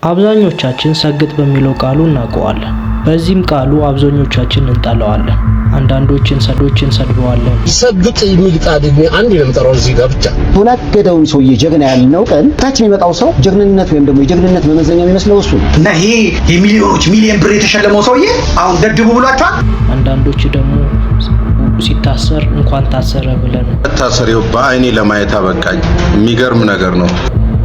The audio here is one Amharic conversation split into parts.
አብዛኞቻችን ሰግጥ በሚለው ቃሉ እናውቀዋለን። በዚህም ቃሉ አብዛኞቻችን እንጠላዋለን። አንዳንዶችን ሰዶችን እንሰድበዋለን። ሰግጥ የሚል ቃል አንድ ነው የምጠራው እዚህ ጋር ብቻ። ተወላገደውን ሰውዬ ጀግና ያልነው ቀን ታች የሚመጣው ሰው ጀግንነት ወይም ደግሞ የጀግንነት መመዘኛ የሚመስለው እሱ ነው። እና ይሄ የሚሊዮኖች ሚሊዮን ብር የተሸለመው ሰውዬ አሁን ደድቡ ብሏቸዋል። አንዳንዶች ደግሞ ሲታሰር እንኳን ታሰረ ብለን መታሰሪው በአይኔ ለማየት አበቃኝ። የሚገርም ነገር ነው።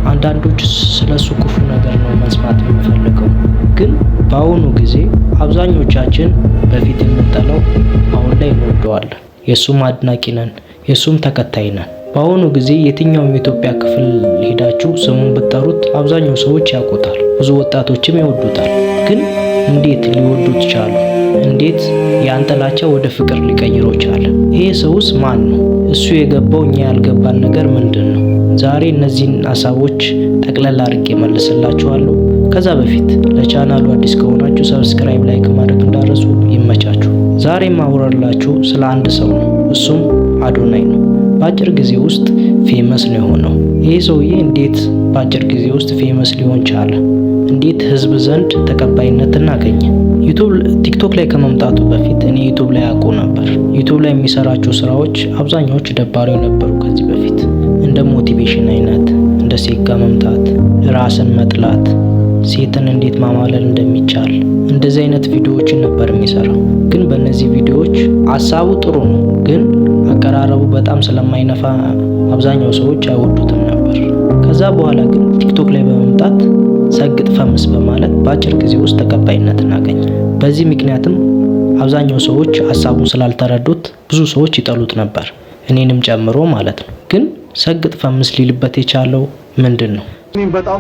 አንዳንዶች ስለሱ ክፉ ነገር ነው መስማት የምንፈልገው። ግን በአሁኑ ጊዜ አብዛኞቻችን በፊት የምንጠላው አሁን ላይ እንወደዋለን። የእሱም አድናቂ ነን፣ የእሱም ተከታይ ነን። በአሁኑ ጊዜ የትኛውም የኢትዮጵያ ክፍል ሄዳችሁ ስሙን ብትጠሩት አብዛኛው ሰዎች ያውቁታል፣ ብዙ ወጣቶችም ይወዱታል። ግን እንዴት ሊወዱት ቻሉ? እንዴት ያን ጥላቻ ወደ ፍቅር ሊቀይረው ቻለ? ይሄ ሰውስ ማን ነው? እሱ የገባው እኛ ያልገባን ነገር ምንድን ነው? ዛሬ እነዚህን ሀሳቦች ጠቅለል አድርጌ መልስላችኋለሁ። ከዛ በፊት ለቻናሉ አዲስ ከሆናችሁ subscribe፣ like ማድረግ እንዳትረሱ። ይመቻችሁ። ዛሬ ማውራላችሁ ስለ አንድ ሰው ነው። እሱም አዶናይ ነው። በአጭር ጊዜ ውስጥ famous ነው የሆነው። ይህ ሰውዬ እንዴት በአጭር ጊዜ ውስጥ famous ሊሆን ቻለ? እንዴት ህዝብ ዘንድ ተቀባይነትን አገኘ? YouTube TikTok ላይ ከመምጣቱ በፊት እኔ YouTube ላይ አውቀው ነበር። YouTube ላይ የሚሰራቸው ስራዎች አብዛኛዎቹ ደባሪ ነበሩ። ከዚህ በፊት እንደ motivation አይነት፣ እንደ ሴት ጋር መምታት፣ ራስን መጥላት፣ ሴትን እንዴት ማማለል እንደሚቻል እንደዚህ አይነት ቪዲዮዎችን ነበር የሚሰራው። ግን በእነዚህ ቪዲዮዎች ሀሳቡ ጥሩ ነው፣ ግን አቀራረቡ በጣም ስለማይነፋ አብዛኛው ሰዎች አይወዱትም ነበር። ከዛ በኋላ ግን TikTok ላይ በመምጣት ሰግጥ ፈምስ በማለት በአጭር ጊዜ ውስጥ ተቀባይነትን አገኘ። በዚህ ምክንያትም አብዛኛው ሰዎች ሀሳቡን ስላልተረዱት ብዙ ሰዎች ይጠሉት ነበር፣ እኔንም ጨምሮ ማለት ነው። ግን ሰግጥ ፈምስ ሊልበት የቻለው ምንድን ነው? በጣም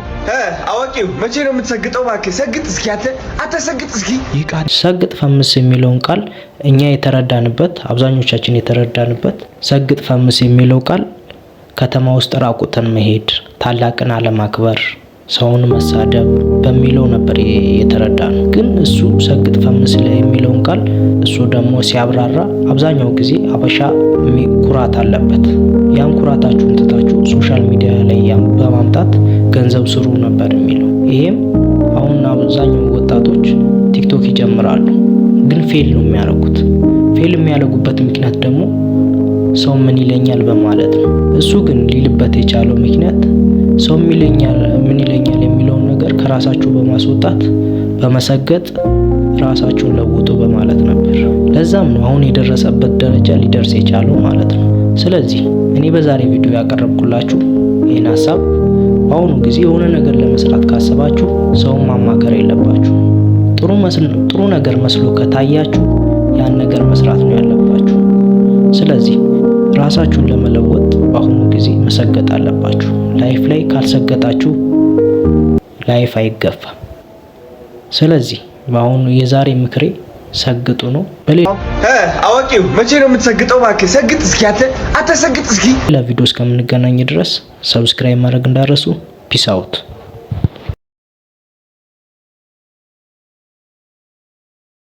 አዋቂው መቼ ነው የምትሰግጠው? እባክህ ሰግጥ እስኪ አንተ አንተ ሰግጥ እስኪ። ሰግጥ ፈምስ የሚለውን ቃል እኛ የተረዳንበት፣ አብዛኞቻችን የተረዳንበት ሰግጥ ፈምስ የሚለው ቃል ከተማ ውስጥ ራቁትን መሄድ፣ ታላቅን አለማክበር፣ ሰውን መሳደብ በሚለው ነበር የተረዳነው። ግን እሱ ሰግጥ ፈምስ የሚለውን ቃል እሱ ደግሞ ሲያብራራ አብዛኛው ጊዜ አበሻ ኩራት አለበት። ያን ኩራታችሁን ትታችሁ social media ላይ በማምጣት ገንዘብ ስሩ ነበር የሚለው። ይሄም አሁን አብዛኛው ወጣቶች TikTok ይጀምራሉ፣ ግን fail ነው የሚያደርጉት። Fail የሚያደርጉበት ምክንያት ደግሞ ሰው ምን ይለኛል በማለት ነው። እሱ ግን ሊልበት የቻለው ምክንያት ሰው ምን ይለኛል የሚለውን ነገር ከራሳችሁ በማስወጣት በመሰገጥ ራሳችሁን ለውጡ በማለት ነበር። ለዛም ነው አሁን የደረሰበት ደረጃ ሊደርስ የቻለው ማለት ነው። ስለዚህ እኔ በዛሬ ቪዲዮ ያቀረብኩላችሁ ይህን ሀሳብ፣ በአሁኑ ጊዜ የሆነ ነገር ለመስራት ካሰባችሁ ሰውን ማማከር የለባችሁ። ጥሩ ነገር መስሎ ከታያችሁ ያን ነገር መስራት ነው ያለባችሁ። ስለዚህ ራሳችሁን ለመለወጥ በአሁኑ ጊዜ መሰገጥ አለባችሁ። Life ላይ ካልሰገጣችሁ life አይገፋም። ስለዚህ በአሁኑ የዛሬ ምክሬ ሰግጡ ነው። በሌላ አዋቂው መቼ ነው የምትሰግጠው? እባክህ ሰግጥ እስኪ አንተ አንተ ሰግጥ እስኪ። ቪዲዮ እስከምንገናኝ ድረስ subscribe ማድረግ እንዳትረሱ። Peace out።